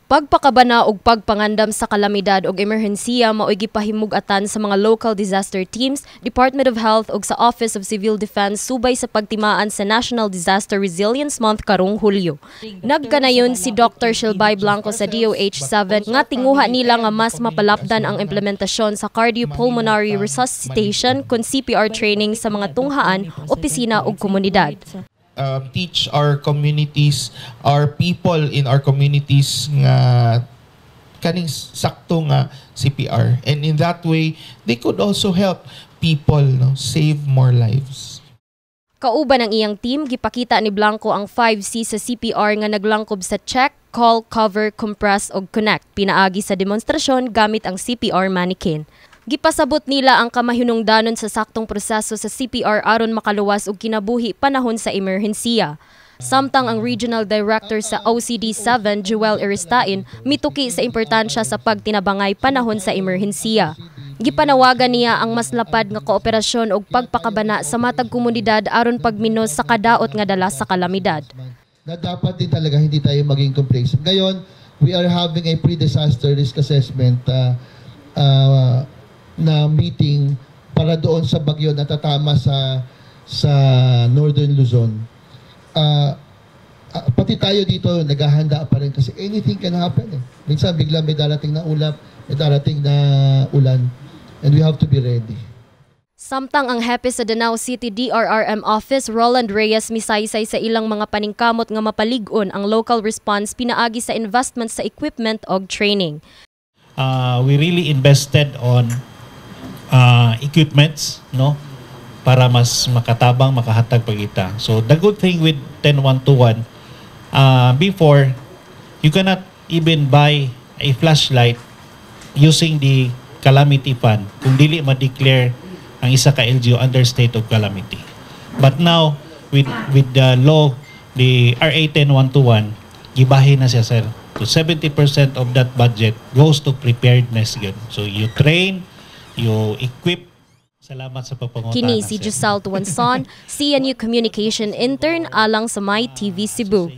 Pagpakabana og pagpangandam sa kalamidad og emerhensiya mao'y gipahimug-atan sa mga local disaster teams, Department of Health ug sa Office of Civil Defense subay sa pagtimaan sa National Disaster Resilience Month karong Hulyo. Nagkanayon si Dr. Shelby Blanco sa DOH 7 nga tinguha nila nga mas mapalapdan ang implementasyon sa cardiopulmonary resuscitation kon CPR training sa mga tunghaan, opisina ug komunidad. Teach our communities, our people in our communities nga kaning sakto nga CPR. And in that way, they could also help people, no, save more lives. Kauban ang iyang team, gipakita ni Blanco ang 5C sa CPR nga naglangkob sa check, call, cover, compress ug connect pinaagi sa demonstrasyon gamit ang CPR mannequin. Gipasabot nila ang kamahinungdanon sa saktong proseso sa CPR aron makaluwas og kinabuhi panahon sa emerhensiya. Samtang ang Regional Director sa OCD 7, Joel Eristain, mituki sa importansya sa pagtinabangay panahon sa emerhensiya. Gipanawagan niya ang mas lapad nga kooperasyon ug pagpakabana sa matag komunidad aron pagminos sa kadaot nga dala sa kalamidad. Na dapat din talaga hindi tayo maging complacent. Ngayon, we are having a pre-disaster risk assessment na meeting para doon sa bagyo na tatama sa Northern Luzon. Pati tayo dito naghahanda pa rin kasi anything can happen eh. Minsan bigla may darating na ulap, may darating na ulan, and we have to be ready. Samtang ang hepe sa Danao City DRRM Office, Roland Reyes, misaysay sa ilang mga paningkamot nga mapalig-on ang local response pinaagi sa investment sa equipment og training. We really invested on equipments, no, para mas makatabang, makahatag pa kita. So the good thing with 10121, before, you cannot even buy a flashlight using the calamity fund kung dili ma-declare ang isa ka LGU under state of calamity. But now, with the law, the RA 10121, gibahin na siya, sir. So 70% of that budget goes to preparedness gyud. So you train, you equip. Salamat sa pagpangutana, Kini si sir. Giselle Tuanson, CNU Communication Intern alang sa My TV Cebu.